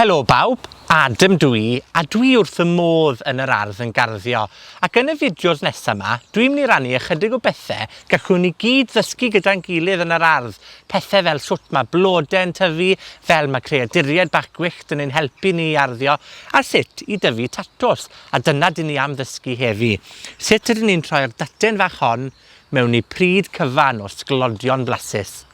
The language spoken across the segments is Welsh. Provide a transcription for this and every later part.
Helo bawb, Adam dw i, a dwi wrth fy modd yn yr ardd yn garddio. Ac yn y fideos nesa 'ma, dwi'n mynd i rannu ychydig o bethe gallwn ni gyd ddysgu gyda'n gilydd yn yr ardd. Pethe fel shwt ma' blode'n tyfu, fel ma' creaduriaid bach gwyllt yn ein helpu ni i arddio, a sut i dyfu tatws. A dyna 'dyn ni am ddysgu heddi. Sut ydyn ni'n troi'r daten fach hon mewn i pryd cyfan o sglodion blasus.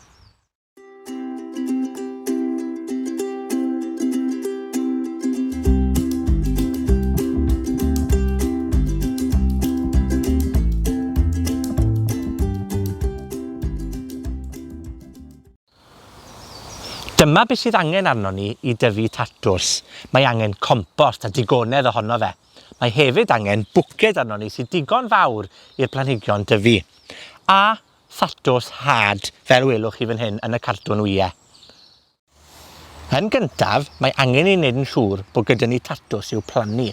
Dyma beth sydd angen arnon ni i dyfu tatws. Mae angen compost a digonedd ohono fe. Mae hefyd angen bwced arnon ni sydd digon fawr i'r planhigion dyfu. A thatws had, fel welwch chi fan hyn yn y cartwn wye. Yn gyntaf, mae angen i ni wneud yn siŵr bod gyda ni tatws i'w plannu.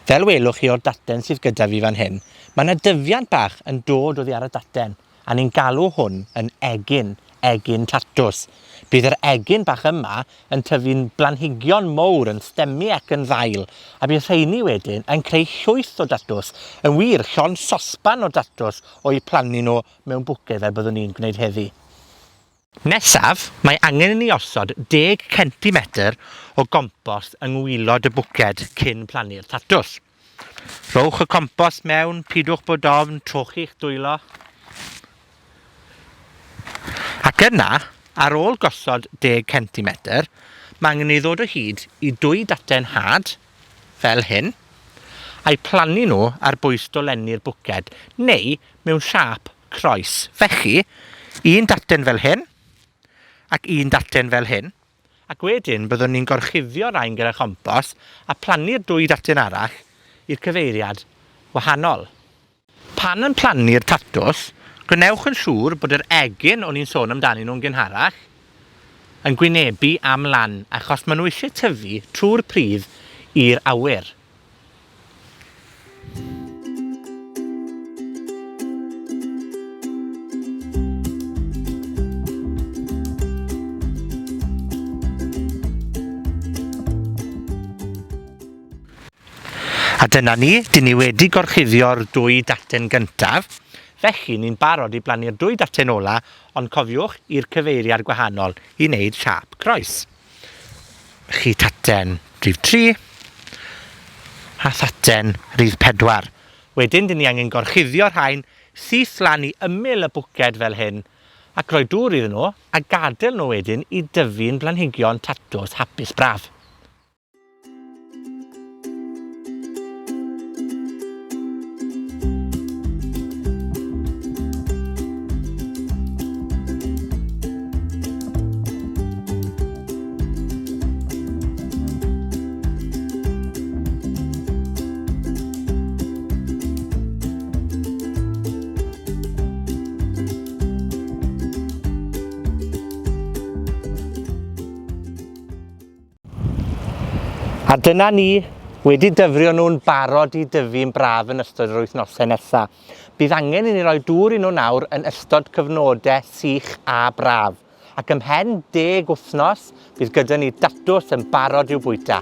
Fel welwch chi o'r daten sydd gyda fi fan hyn, mae yna dyfiant bach yn dod oddi ar y daten, a ni'n galw hwn yn egin, egin tatws. Bydd yr egin bach yma yn tyfu'n blanhigion mowr, yn stemiau ac yn ddail, a bydd rheini wedyn yn creu llwyth o datws, yn wir, llond sosban o datws o'u plannu nhw mewn bwced fel byddwn ni'n gwneud heddi. Nesaf, mae angen i ni osod deg centimetr o gompost yng ngwaelod y bwced cyn plannu'r tatws. Rhowch y compost mewn, pidwch bod ofn, trochi'ch dwylo. Ac yna, ar ôl gosod deg centimetr, mae angen i ni ddod o hyd i dwy daten had, fel hyn, a'u plannu nhw ar bwys dolenni'r bwced, neu mewn siâp croes. Felly, un daten fel hyn, ac un daten fel hyn, ac wedyn byddwn ni'n gorchuddio rhain gyda chompost a plannu'r dwy daten arall i'r cyfeiriad wahanol. Pan yn plannu'r tatws, gwnewch yn siŵr bod yr egin o'n i'n sôn amdanyn nhw'n gynharach yn gwynebu am lan, achos maen nhw eisiau tyfu trwy'r pridd i'r awyr. A dyna ni, 'dyn ni wedi gorchuddio'r dwy daten gyntaf, felly ni'n barod i blannu'r dwy daten ola, ond cofiwch, i'r cyfeiriad gwahanol, i wneud siâp croes. Chi taten rhif 3, a thaten rhif 4. Wedyn, 'dyn ni angen gorchuddio'r rhain syth lan i ymyl y bwced fel hyn, ac rhoi dŵr iddyn nhw, a gadael nhw wedyn i dyfu'n blanhigion tatws hapus braf. A dyna ni, wedi dyfrio nhw'n barod i dyfu'n braf yn ystod yr wythnosau nesa. Bydd angen i ni roi dŵr i nhw nawr yn ystod cyfnodau sych a braf. Ac ymhen deg wythnos, bydd gyda ni datws yn barod i'w bwyta.